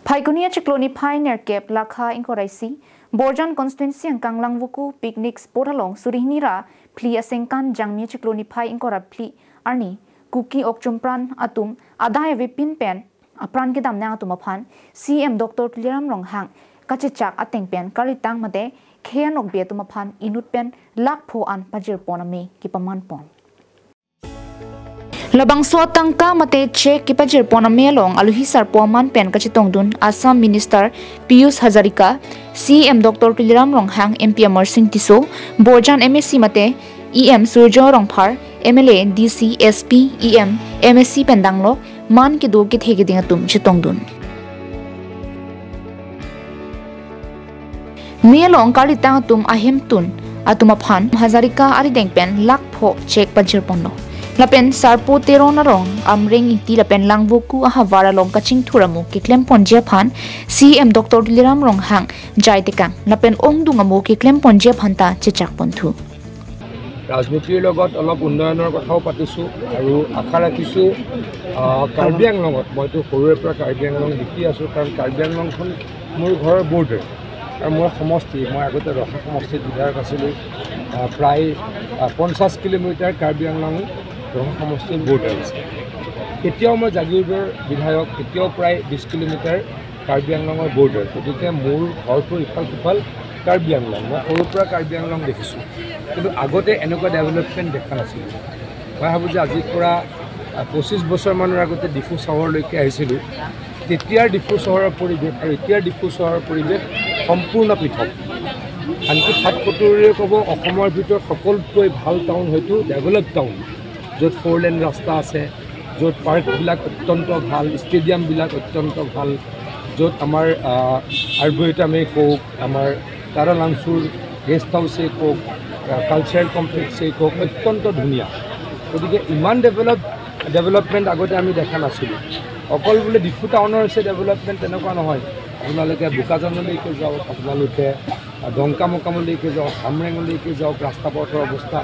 Phaikunia chikloni pioneer kep lakha inkoraisi Borjan constituency ang Kanglangvuku picnic spot along Surihnira phli asengkan jangmi chikloni phai inkora phli arni Kuki okchumpran atum adai vipin pen apran ke damna atum aphan CM Dr. Tuliram Ronghang kachichak ateng pen karitang mate kheanok be atum aphan inut pen lakpho an pajir ponami kipaman pon Labang tangka mate check kipajir pona melong aluhisar poman pen kachitong dun Assam Minister Piyush Hazarika CM Dr. Tuliram Ronghang MP Amar Singh Tiso Borjan MSc mate EM Surjo Rongphar MLA DC SP EM MSc pendanglo man ki do ki thegi dinga tum chitong dun melong kalita tum ahem tun atuma phan Hazarika ari dengpen lakpho check pajir ponno Lapen sarpo terona rong amreng iti lapen langvoku aha long kaching thuramu ki klem ponjia phan CM Dr. Tuliram Ronghang jaitekang lapen ongdungamu ki klem ponjia phanta chechak ponthu ৰাজনীতিৰ লগত অলপ উন্নয়নৰ কথাও পাতিছো আৰু আশা ৰাখিছো কাৰ্বি আংলঙত মইতো সৰুৰে পৰা কাৰ্বি আংলং দেখি আছো কাৰণ কাৰ্বি আংলংখন মোৰ ঘৰৰ বৰ্ডাৰ আৰু মোৰ সমষ্টি মই আগতে ৰহা সমষ্টিত বিধায়ক আছিলোঁ প্ৰায় 50 কিলোমিটাৰ কাৰ্বি আংলং ৰহা সমষ্টিৰ বৰ্ডাৰ আছে এতিয়াও মই জাগিৰোডৰ বিধায়ক এতিয়াও প্ৰায় 20 কিলোমিটাৰ কাৰ্বি আংলঙৰ বৰ্ডাৰ গতিকে মোৰ ঘৰটো ইফাল সিফাল কাৰ্বি আংলং মই সৰুৰ পৰা কাৰ্বি আংলং দেখিছোঁ কিন্তু আগতে এনেকুৱা ডেভেলপমেণ্ট দেখা নাছিলোঁ মই ভাবোঁ যে আজিৰ পৰা 25 বছৰমানৰ আগতে ডিফু চহৰলৈকে আহিছিলোঁ তেতিয়াৰ ডিফু চহৰৰ পৰিৱেশ আৰু এতিয়াৰ ডিফু চহৰৰ পৰিৱেশ সম্পূৰ্ণ পৃথক আনকি ফাটকটুৰিয়ে ক'ব অসমৰ ভিতৰত সকলোতকৈ ভাল টাউন হয়তো ডেভেলপ টাউন য'ত ফ'ৰ লেন ৰাস্তা আছে য'ত পাৰ্কবিলাক অত্যন্ত ভাল ষ্টেডিয়ামবিলাক অত্যন্ত ভাল য'ত আমাৰ আৰ্বৰেটামেই কওক আমাৰ তাৰালাংচুৰ গেষ্ট হাউচেই কওক কালচাৰেল কমপ্লেক্সেই কওক অত্যন্ত ধুনীয়া গতিকে ইমান ডেভেলপমেণ্ট আগতে আমি দেখা নাছিলোঁ অকল বোলে ডিফু টাউনৰ হৈছে ডেভেলপমেণ্ট তেনেকুৱা নহয় আপোনালোকে বোকাজানলৈকে যাওক আপোনালোকে ডংকামকামলৈকে যাওক হামৰেঙলৈকে যাওক ৰাস্তা পথৰ অৱস্থা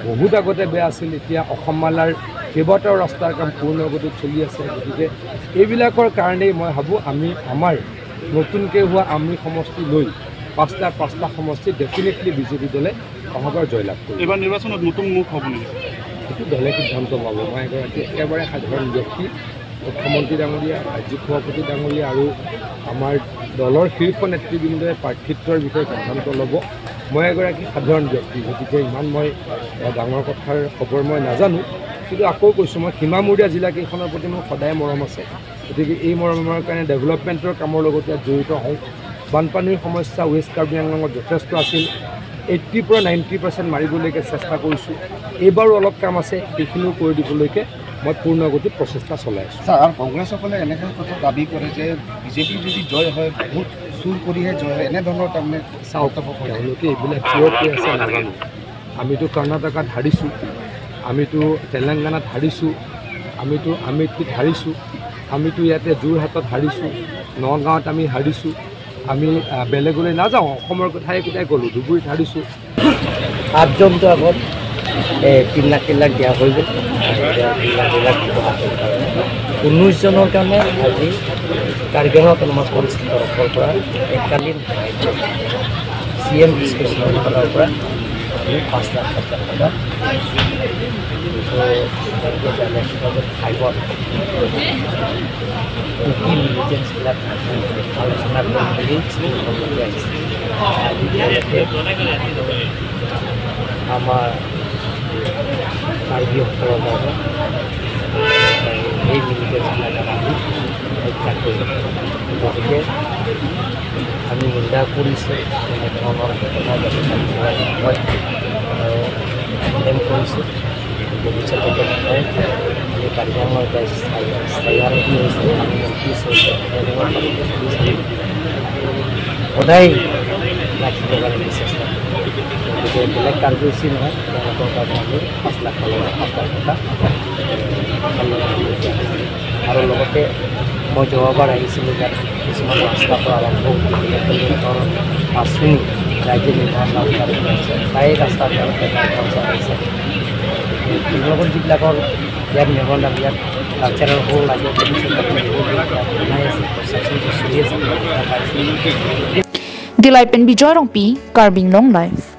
বহুত আগতে বেয়া আছিল এতিয়া অসমমালাৰ কেইবাটাও ৰাস্তাৰ কাম পূৰ্ণ গতিত চলি আছে গতিকে এইবিলাকৰ কাৰণেই মই ভাবোঁ আমি আমাৰ নতুনকৈ হোৱা আমৰি সমষ্টি লৈ পাঁচটা সমষ্টি ডেফিনেটলি বিজেপি দলে অহাবাৰ জয়লাভ কৰিব এইবাৰ নিৰ্বাচনত নতুন মুখ হ'ব নেকি সেইটো দলে সিদ্ধান্ত ল'ব মই এগৰাকী একেবাৰে সাধাৰণ ব্যক্তি মুখ্যমন্ত্ৰী ডাঙৰীয়া ৰাজ্যিক সভাপতি ডাঙৰীয়া আৰু আমাৰ দলৰ শীৰ্ষ নেতৃবৃন্দই প্ৰাৰ্থিত্বৰ বিষয়ে সিদ্ধান্ত ল'ব মই এগৰাকী সাধাৰণ ব্যক্তি গতিকে ইমান মই ডাঙৰ কথাৰ খবৰ মই নাজানো কিন্তু আকৌ কৈছোঁ মই সীমামূৰীয়া জিলাকেইখনৰ প্ৰতি মোৰ সদায় মৰম আছে গতিকে এই মৰমৰ কাৰণে ডেভেলপমেণ্টৰ কামৰ লগত ইয়াত জড়িত হওঁ বানপানীৰ সমস্যা ৱেষ্ট কাৰ্বি আংলঙত যথেষ্ট আছিল 80 পৰা 90% মাৰিবলৈকে চেষ্টা কৰিছোঁ এইবাৰো অলপ কাম আছে সেইখিনিও কৰি দিবলৈকে মই পূৰ্ণ গতিত প্ৰচেষ্টা চলাই আছোঁ ছাৰ কংগ্ৰেছসকলে এনেকৈ কথা দাবী কৰে যে বিজেপি যদি জয় হয় বহুত চুৰ কৰিহে জয় হয় এনেধৰণৰ তাৰমানে চাওক তেওঁলোকে এইবিলাক কিয় কৈ আছে নাজানো আমিতো কৰ্ণাটকাত হাৰিছোঁ আমিতো তেলেংগানাত হাৰিছোঁ আমিতো আমেথিত হাৰিছোঁ আমিতো ইয়াতে যোৰহাটত হাৰিছোঁ নগাঁৱত আমি হাৰিছোঁ আমি বেলেগলৈ নাযাওঁ অসমৰ কথাই কেইটাই ক'লোঁ ধুবুৰীত হাৰিছোঁ 8জনটো আগত 3 লাখ 3 লাখ দিয়া হৈ গ'ল 3 লাখ 2 লাখ 19জনৰ কাৰণে আজি কাৰ্বি আংলং অট'নমাছ কাউন্সিলৰ তৰফৰ পৰা এককালীন সাহায্য চি এম ডিছক্ৰিপশ্যনৰ ফালৰ পৰা আমি 5 লাখ 5 লাখ টকা ফাইভত কুকি মিলিটেঞ্চবিলাক আলোচনা কৰি মেলি আহিছে আমাৰ কাৰ্বিসকলৰ মাজত এই মিলিটেঞ্চবিলাক আমি হত্যা কৰিম গতিকে আমি নিন্দা কৰিছোঁ এনেধৰণৰ ঘটনা যাতে নহয় আৰু প্ৰেম কৰিছোঁ ভৱিষ্যতে নহয় আমি কাৰ্বি আংলঙৰ এটা স্থায়ী হৈছে আমি পিছ হৈছে সদায় ৰাখিবৰ কাৰণে চেষ্টা কৰোঁ গতিকে বেলেগ কাৰ্যসূচী নহয় তেওঁলোকৰ কাৰণে আমি 5 লাখ 5 লাখ টকা আৰু লগতে মই যোৱাবাৰ আহিছিলোঁ ইয়াত কিছুমান ৰাস্তাৰ পৰা আৰম্ভ কৰি আঁচনি ৰাজ্যিক নিৰ্মাণ আছে প্ৰায় ৰাস্তাৰ কাম চলাইছে তেওঁলোকৰ যিবিলাকৰ ইয়াত নিৰ্মাণ ইয়াত কালচাৰেল হল লাগে, বনাই আছে, কনষ্ট্ৰাকশ্যনটো চলি আছে। Dilai Pen Bijoy Rongpi, Karbi Anglong Live.